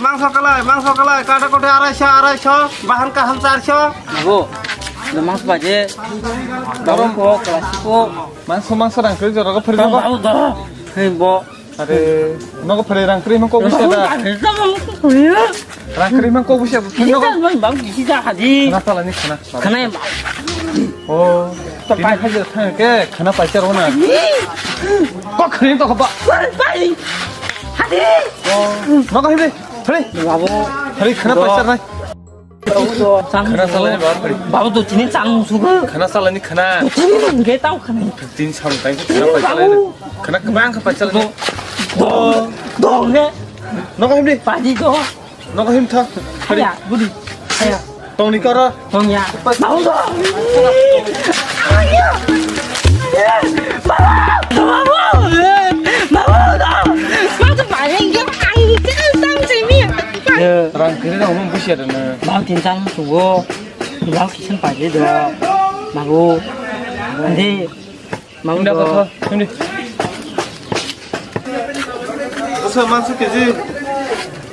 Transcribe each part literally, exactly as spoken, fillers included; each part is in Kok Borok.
Mangso kalai, mangso kalai, kata kote arai sho, arai sho, bahan kaham char sho. Babu, do mangso baje, babu ko, kelas ko. Mangso, mangso rang kwrwi jora ko phari jago. Babu do, hei bo. Are, nogo phari rang kwrwi mangko busa da. Rang kwrwi mangko busa. Babu kisi da hadi. Khana pala ni khana. Khana ya. Oh, tini hai je thang ke khana pai char na. Ko khani to khaba. Pai, pai. Hadi. Oh, nogo himri. Hari. Babu. Hari khana paisa nai. Babu to chang. Khana salai ba hari. Babu to tini chang sugo. Khana salai ni khana. Tini nang ge tau khana. Tin sam tai khana paisa lai. Khana kebang kha paisa lai. Do. Do nge. Nogo himri. Paji do. Nogo him tha. Hari. Haya, budi. Haya. Tongni kara. Tongya. Mau dong. Mau dong. Mau dong. Rang kiri rang umum busia dana. Mau tinsang sugo. Mau kisan paje do. Mau. Ande. Mau do. Osa mangsa keji.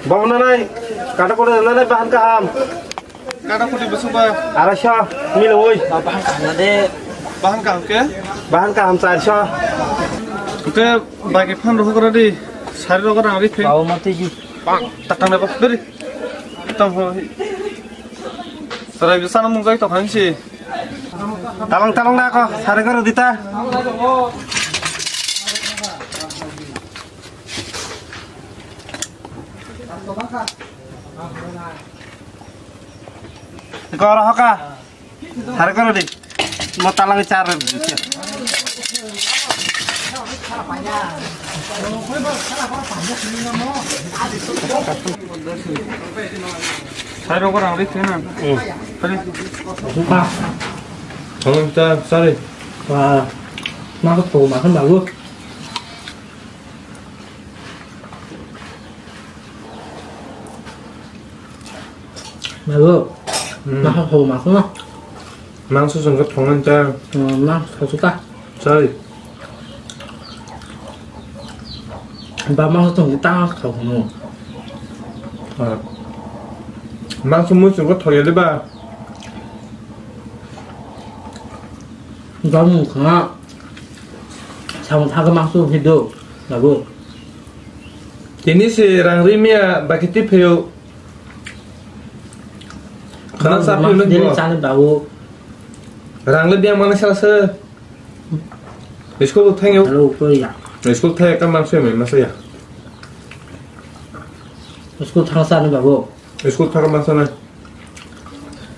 Bau nanai. Kata kore nanai bahan kaham. Kada kuti besuk ba? Arasha, milo oi. Bahan kaham na de. Bahan kaham ke? Bahan kaham charsha. Oke, bagi phan roho kora di. Sari roho kora ri phe. Bawa mati ji. Takang na ba beri. Tam ho. Sarai bisa na mung jai to khan si. Talang talang na ko, sari kora dita. Goro hoka. Sari koro di. Mo talang char. Sari koro ang ri kena. Sari. Tolong ta sari. Wah. Mako po makan bagus. Babu, hmm. Mangso song mangso no. Mangso song khe thongna ta. Hmm, mangso song ta. Sorry. Ba mangso song ta thong no. Ah. Mangso mui song khe thong ya de ba. Ba mung khana. Samung thangkhe mangso hido, babu. Tini se rang ri miya bakiti phaio. Khana sa phai daily bo. Chani babu. Rang le biang mana sala se. School thangyo. Alo ko ya. School thangya ka mangso mai masa ya. School thangsa ni babu. School thangma sana.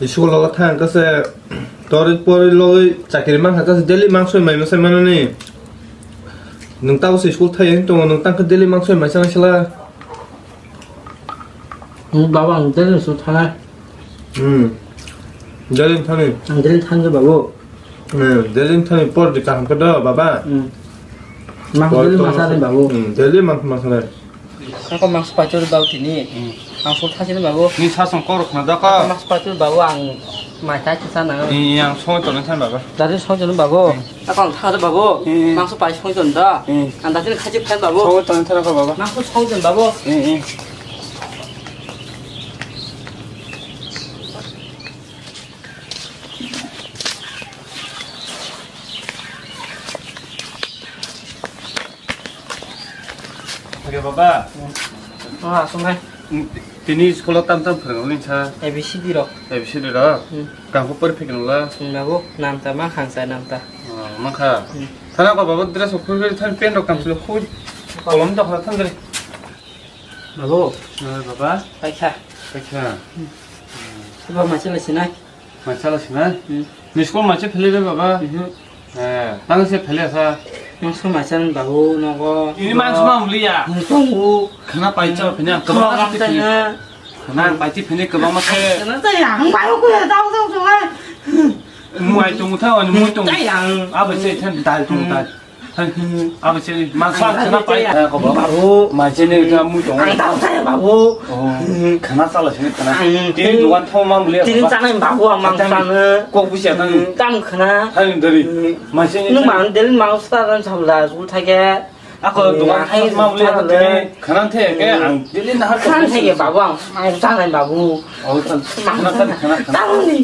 School logo thang kase tori pori logoi chakri mang kha kase daily mangso mai masa manani. Nung tabo se school thai tongo nung tangkhe daily mangso mai sana sala. Baba ang daily school thanai. Hmm. Daily thani. Ang daily thangkhe babu. Hmm, daily thani por di kaham khe do baba. Hmm. Mang daily masa ni babu. Hmm, daily mang masa ni. Ako mangso paicor bau tini. Hmm. Ang song thasi ni babu. Ni sa song kor khna da ka. Mangso paicor bau ang mai thai kisa na. Ni ang song ton san baba. Dari song ton babu. Hmm. Ako ang thar babu. Hmm. Mangso pai song ton da. Hmm. Ang dati khaji phan babu. Song ton san ka baba. Mangso song ton babu. Hmm, hmm. Oke, Baba. Oh, asung hai. Tini school-o tam tam phwrwngmani sa? A B C D rok. A B C D rok? Hmm. Kaham khe pori phiknwla? Hmm, babu, nam ta ma khangsa nam ta. Oh, ma kha. Hmm. Thana ko, Baba, dress rok phuri phuri thani pen rok kam silo khui. Kolom da khana thang dre. Babu. Eh, Baba. Paikha. Paikha. Hmm. Baba, ma chala sinai. Mai chala sina? Hmm. Ni school mai se phele re baba? Mhm. Eh, tang se phele sa. Mangso mai chan babu nogo. Ini mangso ma mulia. Ni tongo. Khana pai cha phene ang kebang ma phene. Khana pai ti phene kebang ma se. Khana cha yang babu ko ya dau dau sungai. Muai tung tha ani mui tung. Cha yang. Abo se than dal tung dal. Abo chini mangsa khana pai. Babu. Mai chini ta mui tongo. Ang tang saya babu. Oh, khana chala sini khana. Ang tini dukan thoma mulia. Tini chanai babu ang mang sana. Kok busia tang. Tam khana. Hai dari. Mai chini. Nung mang del mang star dan sabla sul thage. Ako dukan hai ma boli tini khanan the ke ang dili nahar khanan the ke babu ang, ang sanai babu. Oh, khan, khanan, khanan, khanan, khanan. Tangni.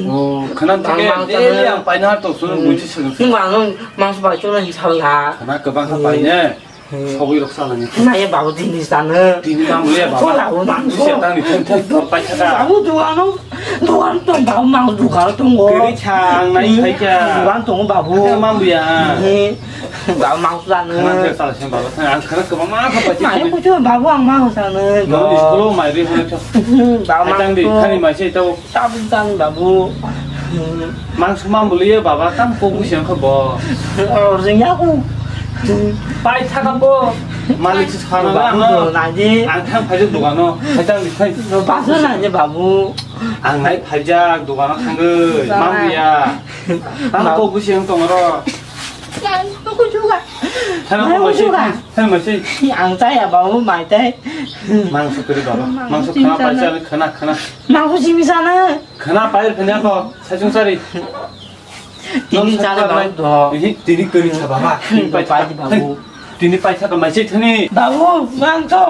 Oh, khanan the ke dili ang paina to sunu bunchi sunu. Nung ang mangso bai chuna hi sal ha. Khana kwbang kha paine. Sogwi rok salani. Nai babu dini sana. Dini ma boli ya babu. Ko labu mangso. Busia tangni thang thang paisa da. Babu dukan, dukan tong babu mangso dukan tong go. Kiri chang nai khaika. Dukan tong babu. Khaika ma boli ya. Babu mangso sana. Khanan the sal sen babu. Ang khana kwbang ma kha paisa. Mai ko cho babu ang mangso sana. No school mai ri hana cho. Babu mangso. Tang di khani mai se to. Tabuk jani babu. Mangso ma boli ya baba tam ko busi ang kha bo. Oh, jeng ya ku. Pai thaka bo. Malik se sana babu na. Ang thang phai dugano. Phai tang di phai. Baso na je babu. Ang nai phai jak dugano thangoi. Ma boli ya. Tam ko busi ang tong ro. Yang to ku juga. Thang ko mai se. Thang mai se. Ang chaya babu mai tai. Mangso kiri babu. Mangso khana paisa khana khana. Mangso simi sana. Khana pair khanya ko, saichung sari. Tini sana babu do. Tini kiri cha baba. Tini paisa babu. Tini paisa ka mai se thani. Babu, mang to.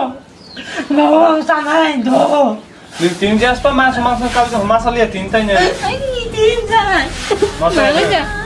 Babu, ang sanai do. Ni tini jas pa mangso mangso kal ko masa liya tini tai ne. Ai, tini sana. Masa.